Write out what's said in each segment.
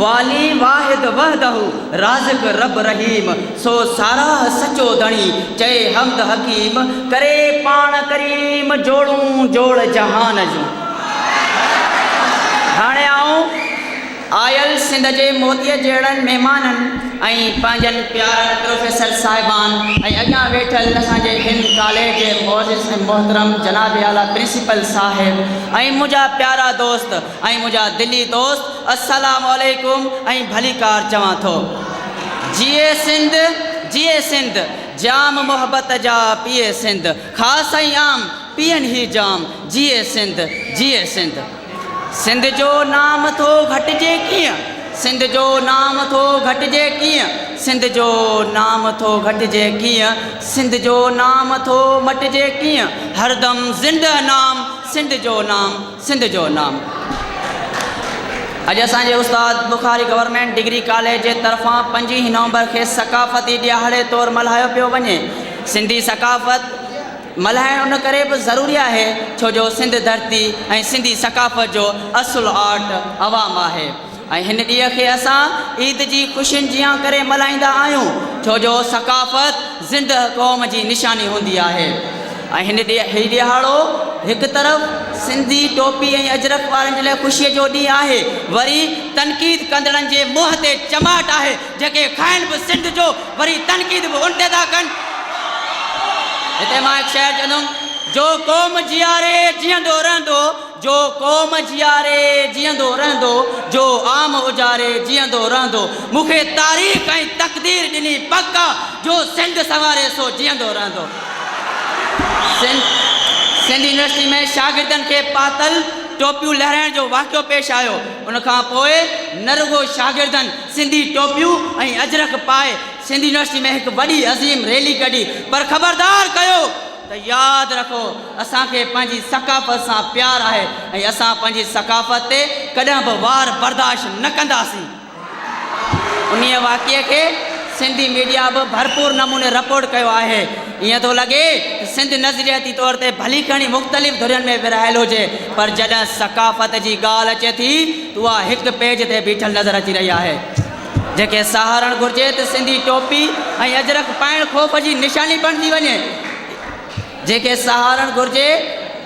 والي واحد وحده، رازق رب رحيم، سو ساراهه سچو ڌڻي، چئي حمد حڪيم، ڪري پاڻ ڪريم، جوڙون جوڙ جهان جون. هاڻي آئون آيل سنڌ جي موتيء جهڙن مهمانن ۽ پنهنجن پيارن پروفيسر صاحبان ۽ اڳيان ويٺل اسان جي هن ڪاليج جي معزز ۽ محترم جناب اعليٰ پرنسپل صاحب ۽ منهنجا پيارا دوست ۽ منهنجا دلي دوست السلام عليڪم ۽ ڀليڪار چوان ٿو. جيئي سنڌ جيئي سنڌ جام محبت جا پيئي سنڌ خاص ۽ عام پيئن هي جام جيئي سنڌ جيئي سنڌ. سنڌ جو نام ٿو گهٽجي ڪيئن؟ سنڌ جو نام ٿو گهٽجي ڪيئن؟ سنڌ جو نام ٿو گهٽجي ڪيئن؟ سنڌ جو نام ٿو مٽجي ڪيئن؟ هردم زنده نام سنڌ جو نام سنڌ جو نام. اڄ اسان جي استاد بخاري گورنمينٽ ڊگري ڪاليج جي طرفان پنجويهه نومبر کي ثقافتي ڏهاڙي طور ملهايو پيو وڃي. سنڌي ثقافت. ملهائڻ ان ڪري به ضروري آهي ڇو جو سنڌ ڌرتي ۽ سنڌي ثقافت جو اصل آرٽ عوام آهي ۽ هن ڏينهن کي اسان عيد جي خوشين جيان ڪري ملهائيندا آهيون ڇو جو ثقافت زنده قوم جي نشاني هوندي آهي ۽ هن هي ڏهاڙو هڪ طرف سنڌي ٽوپي ۽ اجرڪ وارن جي لاء خوشي جو ڏينهن آهي وري تنقيد ڪندڙن جي منهن تي چماٽ آهي جيڪي کائن به سنڌ جو وري تنقيد به ان تي ٿا ڪن. هتي مان هڪ شعر چوندم، جو قوم جياري جيئندو رهندو، جو قوم جياري جيئندو رهندو، جو عام اجاري جيئندو رهندو. مون کي تاريخ ۽ تقدير ڏني پڪ آ، جو سنڌ سنواري سو جيئندو رهندو. سنڌ سنڌ يونيورسٽي ۾ شاگردن کي پاتل ٽوپيون لهرائڻ جو واقعو پيش آيو. ان کان پوء نه رڳو شاگردن سنڌي ٽوپيون ۽ اجرڪ پائي سنڌ يونيورسٽي ۾ هڪ وڏي عظيم ريلي ڪڍي پر خبردار ڪيو ته ياد رکو اسان کي پنهنجي ثقافت سان پيار آهي ۽ اسان پنهنجي ثقافت تي ڪڏهن به وار برداشت نه ڪنداسين. انهيء واقعي کي سنڌي ميڊيا به ڀرپور نموني رپورٽ ڪيو آهي. ائين ٿو لڳي ته سنڌ نظرياتي طور تي ڀلي کڻي مختلف ڌرين ۾ ورهايل هجي پر جڏهن ثقافت جي ڳالهه اچي ٿي ته اها هڪ پيج تي بيٺل نظر اچي رهي آهي. جنهن کي سهارڻ گهرجي ته سنڌي ٽوپي ۽ اجرڪ پائڻ خوف جي نشاني بڻجي وڃي. جنهن کي سهارڻ گهرجي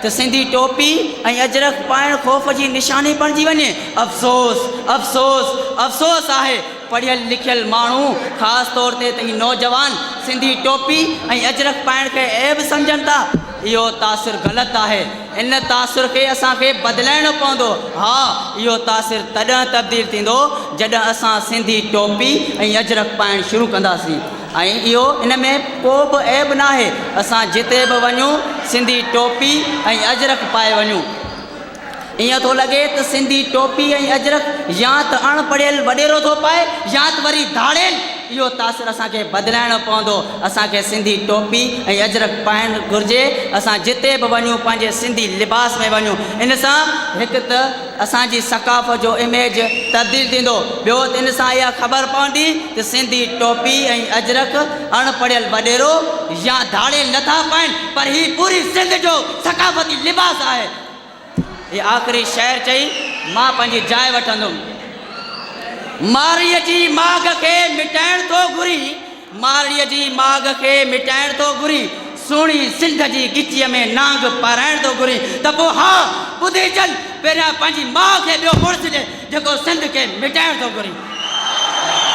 ته سنڌي ٽوپي ۽ اجرڪ پائڻ خوف جي نشاني بڻجي وڃي. افسوس! افسوس! افسوس آهي پڙهيل لکيل ماڻهو خاص طور تي ته هي نوجوان سنڌي ٽوپي ۽ اجرڪ پائڻ کي عيب سمجهن ٿا. اهو تاثر غلط آهي. ان تاثر کي اسان کي بدلائڻو پوندو. ها اهو تاثر تڏهن تبديل ٿيندو جڏهن اسان سنڌي ٽوپي ۽ اجرڪ پائڻ شروع ڪنداسين ۽ اهو ان ۾ ڪو به عيب ناهي. اسان جتي به وڃون سنڌي ٽوپي ۽ اجرڪ پائي وڃون. ائين ٿو لڳي ته سنڌي ٽوپي ۽ اجرڪ يا ته اڻ پڙهيل وڏيرو ٿو پائي يا ته وري ڌاڙيل. اهو تاثر اسان کي بدلائڻو پوندو. اسان کي سنڌي ٽوپي ۽ اجرڪ پائڻ گهرجي. اسان جتي به وڃون پنهنجي سنڌي لباس ۾ وڃون. ان سان هڪ ته اسان جي ثقافت جو اميج تبديل ٿيندو ٻيو ته ان سان اها خبر پوندي ته سنڌي ٽوپي ۽ اجرڪ اڻ پڙهيل وڏيرو يا ڌاڙيل نٿا پائن پر هي پوري سنڌ جو ثقافتي لباس آهي. هي آخري شعر چئي مان پنهنجي جاء وٺندم. مارئيء جي ماڳ کي مٽائڻ ٿو گهرين، مارئيء جي ماڳ کي مٽائڻ ٿو گهرين، سهڻي سنڌ جي ڳچيء ۾ نانگ پارائڻ ٿو گهرين ته پوء ها ٻڌي چل، پهريان پنهنجي ماء کي ٻيو مڙس ڏي، جيڪو سنڌ کي مٽائڻ ٿو گهرين.